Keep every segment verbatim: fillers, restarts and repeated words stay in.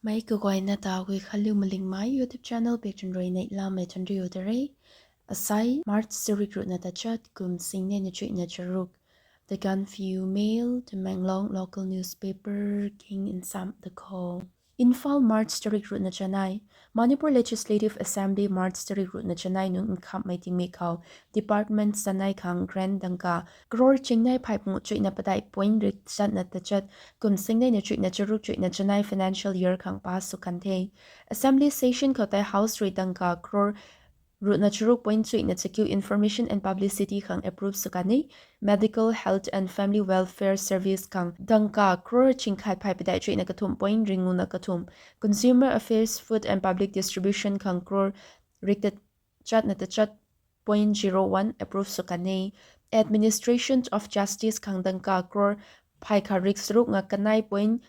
Mei kaguayna ta Guikhanliu Malingmei YouTube channel pei chun rui neihlamei thanriu ta re. Asai March tarik ruhna tachat kum singnei na chuihna charuk. The Gaanphiu Mail, Tamenglong local newspaper king in sam the call. Imphal, March tarik ruhna chanei. Manipur Legislative Assembly March tarik ruhna chanei nung nkhamhmei tingmik khou department chanei khang grant dangka crore chingnei phay panguh chuihna padeih point rik chatna tachat kum singnei na chuihna charuk chuihna chanei financial year khang pass sw kan the. Assembly session khou tei House rui dangka crore ruhna charuk point chuihna chakiu information and publicity khang approve sw kan e. Medical, Health and Family Welfare Service khang dangka crore chingkhat phay padeih chuihna kathumh point ringuna kathumh, Consumer Affairs, Food and Public Distribution khang crore rik tachat na tachat point zero one approve sw kan e. Administration of Justice khang dangka crore phay khat rik charuk nga kanei point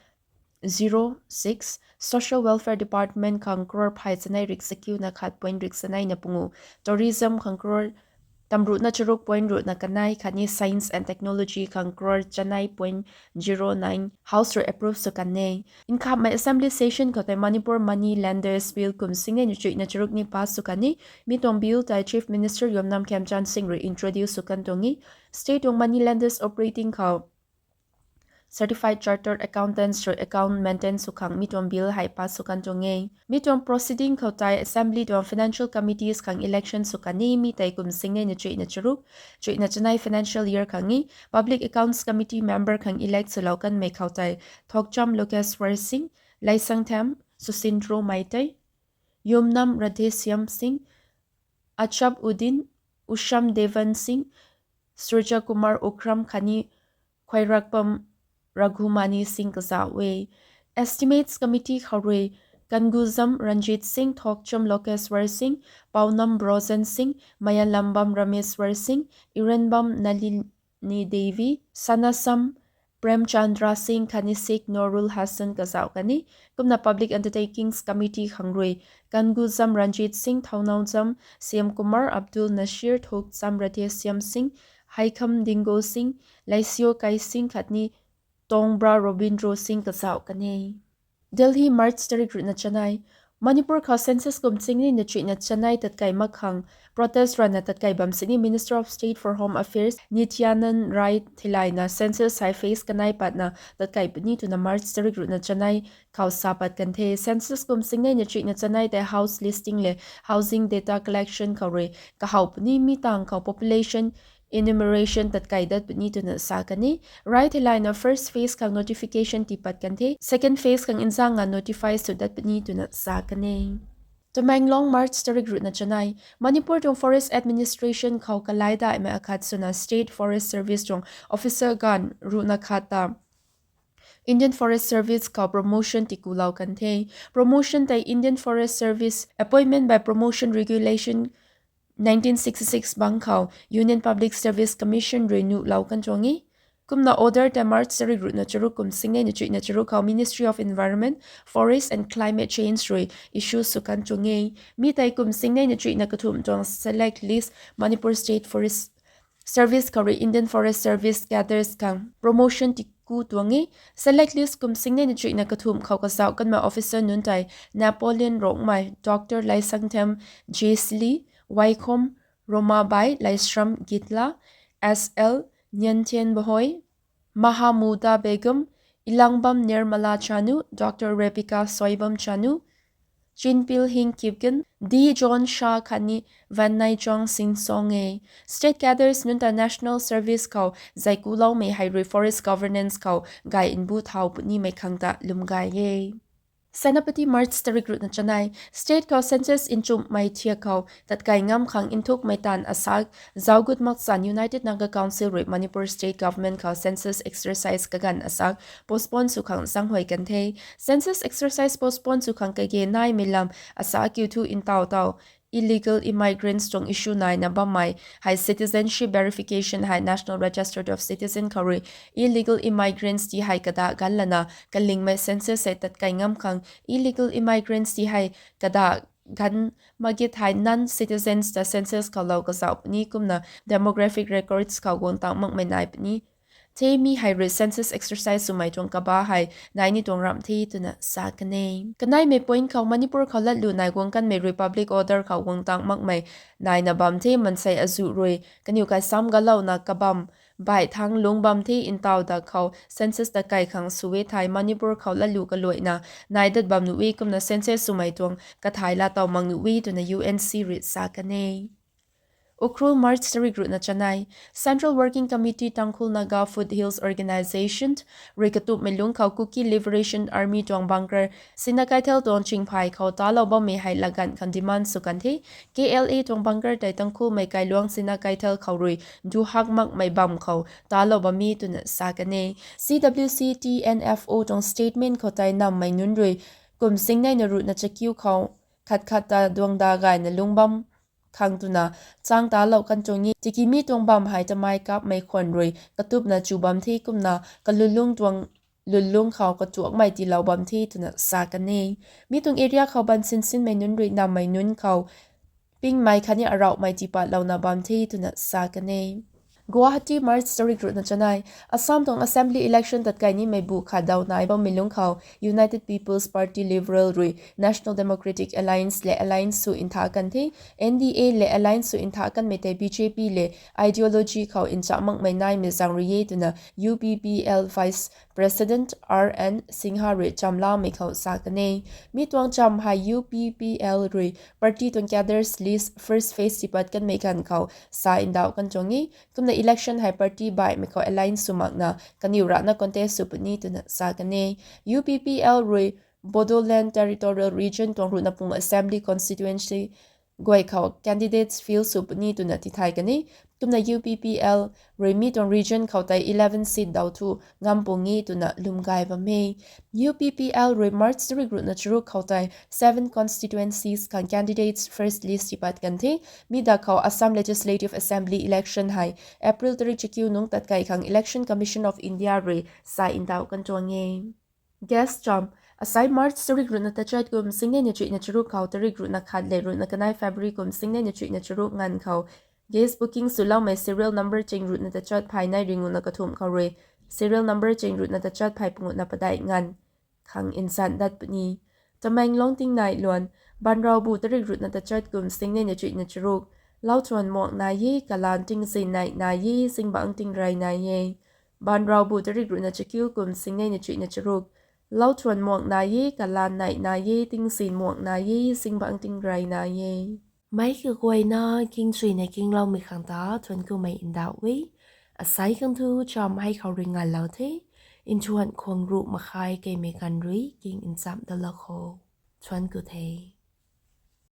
zero six, Social Welfare Department khang crore phay chanei rik chakiu na khat point rik chanei na panguh, Tourism khang crore tamruhna charuk point ruhna kanei khatni Science and Technology khang crore chanei point zero nine House rui approve sw kan e. Nkhamhmei Assembly session khou tei Manipur Money Lenders Bill kum singnei na chuihna charuk ni pass sw kan e. Mi tuang bill tei Chief Minister Yumnam Khemchand Singh rui introduce sw kan tuang e. State tuang money lenders operating khou Certified Chartered Accountants rui account maintain sw khang mi tuang bill hei pass sw kan tuang e. Mi tuang proceeding khou tei Assembly tuang Financial Committees khang election sw kan e. Mi tei kum singnei na chuihna charuk chuihna chanei financial year khang e. Public Accounts Committee member khang elect swlou kanmei khou tei Thokcham Lokeshwar Singh, Leisangthem Susindro Meitei, Yumnam Radheshyam Singh, Achab Uddin, Usham Devan Singh, Surja Kumar Ukram khatni Khwairakpam Raghumani Singh kazauh e. Estimates Committee khou rui Kangujam Ranjit Singh, Thokcham Lokeshwar Singh, Paonam Brojen Singh, Mayalambam Rameshwar Singh, Irenbam Nalini Devi, Sanasam Premchandra Singh khatni Sheikh Noorul Hassan kazauh kan e. Kumna Public Undertakings Committee khang rui Kangujam Ranjit Singh, Thounaojam Shyam Kumar, Abdul Nasir, Thokcham Radheshyam Singh, Heikham Dingo Singh, Leisio Kai Singh khatni Tongbra Robindro Singh kazauh kan e. Delhi, March tarik ruhna chanei. Manipur khou census kum singnei na chuihna chanei tatkai mak khang protest rana tatkai bam sini Minister of State for Home Affairs Nityanand Rai theilayna census hei phase kanei patna tatkai puni twna March tarik ruhna chanei khou sa pat kan the. Census kum singnei na chuihna chanei tei house listing le housing data collection khou rui kahaw puni mi tang khou population enumeration tatkai dat puni twna sa kan e. Rai theilayna first phase khang notification tii pat kan the. Second phase khang nzangna notify sw dat puni twna sa kan e. Tamenglong, March tarik ruhna chanei. Manipur tuang Forest Administration khou kalai daihmei akhat swna State Forest Service tuang officer ganv ruhna khat ta Indian Forest Service khou promotion tikulou kan the. Promotion tei Indian Forest Service Appointment by Promotion Regulation nineteen sixty-six bang khou Union Public Service Commission rui nuhlou kan tuang e. Kumna order tei March tarik ruhna charuk kum singnei na chuihna charuk khou Ministry of Environment, Forest and Climate Change rui issue sw kan tuang e. Mi tei kum singnei na chuihna kathumh tuang select list Manipur State Forest Service khou rui Indian Forest Service cadres khang promotion tiku tuang e. Select list kum singnei na chuihna kathumh khou kazauh kanmei officer nunc tei Napoleon Rongmei, Doctor Laisangthem Jesli, Waikhom Romabai, Laisram Gitla, S L Nyantian Bahoi, Mahamuda Begum, Ilangbam Nirmala Chanu, Doctor Rebecca Soibam Chanu, Chinpil Hing Kipgen, D John Shah khatni Vannaichong Singsong e. State cadres nunc ta National Service khou zaikuloumei hei rui forest governance khou gay nbu thau punimei khang ta lwm gay e. Senapati, March tarik ruhna chanei. State khou census nchumhmei thiak khou tatkai ngam khang nthukmei taanv asak zaugut makchan United Naga Council rui Manipur State Government khou census exercise kaganv asak postpone sw khang zaenghuay kan the. Census exercise postpone sw khang kage naimei lam asak kiu thu ntaw taw illegal immigrants tuang issue naina bammei hei citizenship verification hei National Register of Citizen khou rui illegal immigrants ti hei kada ganv lana kalingmei census hei tatkai ngam khang illegal immigrants ti hei kada ganv mak ge thei non-citizens ta census khou lou kazauh puni kumna demographic records khou guang tang makmei nai puni. the. Mi hei rui census exercise swmei tuang kaba hei nai ni tuang ramh the twna sa kan e. Kaneimei point khou Manipur khou latlu nai guang kanmei rui public order khou guang tang makmei naina bam the. Mansei azuh rui kaniw kai sam galouna kabam baih thang lungc bam the. Ntaw da khou census ta kai khang sw e thei Manipur khou latlu kaluaina nai dat bam nuh e, kumna census swmei tuang kathai laa tow mak nuh e twna U N C rui sa kan e. Ukhrul, March tarik ruhna chanei. Central Working Committee Tangkhul Naga Foothills Organisation rui katupmei lungc khou Kuki Liberation Army tuang bunker Sina Keithel tuang chingphay khou talou bammei hei laganv khang demand sw kan the. K L A tuang bunker tei Tangkhulmei kailuang Sina Keithel khou rui duhak makmei bam khou talou bam e twna sa kan e. C W C T N F O tuang statement khou tei nammei nunc rui kum singneina ruhna chakiu khou khat khat ta duangda gayna lungc bam khang twna chang talou kan tuang e. Tiki mi tuang bam hei tamei kapmei khwan rui katupna chu bam the, kumna kalulung tuang lulung khou katuakmei tiilou bam the twna sa kan e. Mi tuang area khou ban sinsinmei nunc rui nammei nunc khou pingmei khatni arauhmei tiipatlouna bam the twna sa kan e. Guwahati, March tarik ruhna chanei. Assam tuang assembly election tatkai nimei bu khat daw nai bammei lungc khou United People's Party Liberal rui National Democratic Alliance le alliance sw ntha kan the. N D A le alliance sw ntha kanmei tei B J P le ideology khou ncha makmei naimei zaeng rui e twna U P P L Vice President R N Singha rui chamlamei khou sa kan e. Mi tuang cham hei U P P L rui party tuang cadres list first phase tiipat kanmei ganv khou sa ndauh kan tuang e. Kumna election hei party baihmei khou alliance sw makna kaniw rana contest sw puni twna sa kan e. U P P L rui Bodoland Territorial Region tuang ruhna pung assembly constituency guay khou candidates field sw puni twna tithay kan e. Kumna U P P L rui mi tuang region khou tei eleven seat daw thu ngam puni twna lwm gay bam e. U P P L rui March tarik ruhna charuk khou tei seven constituencies khang candidates first list tiipat kan the. Mi da khou Assam Legislative Assembly election hei April tarik chakiu nungc tatkai khang Election Commission of India rui sa ndauh kan tuang e. Guest cham. Asai March tarik ruhna tachat kum singneina chuihna charuk khou tarik ruhna khat le ruhna kanei February kum singneina chuihna charuk nganv khou guest booking swloumei serial number ching ruhna tachat phay nei ringuna kathumh khou rui serial number ching ruhna tachat phay panguhna padeih nganv khang nsan dat puni. Tamenglong tingnai luan. Banrau bu tarik ruhna tachat kum singneina chuihna charuk. Lauthuan muak nai e, kalan tingzin nei nai e, zingbangc tingrey nai e. Banrau bu tarik ruhna chakiu kum singneina chuihna charuk. Lauthuan muak nai e, kalan nei nai e, tingzin muak nai e, zingbangc tingrey nai e. Meic kaguayna kingchuina kingloumei khang ta thuanc kumei ndauh e. Asai khang thu cham hei khou rui ngalou the. Nthuan khwang ruh makhai keimei ganv rui king nchamh dalou kho. Thuanc ku the.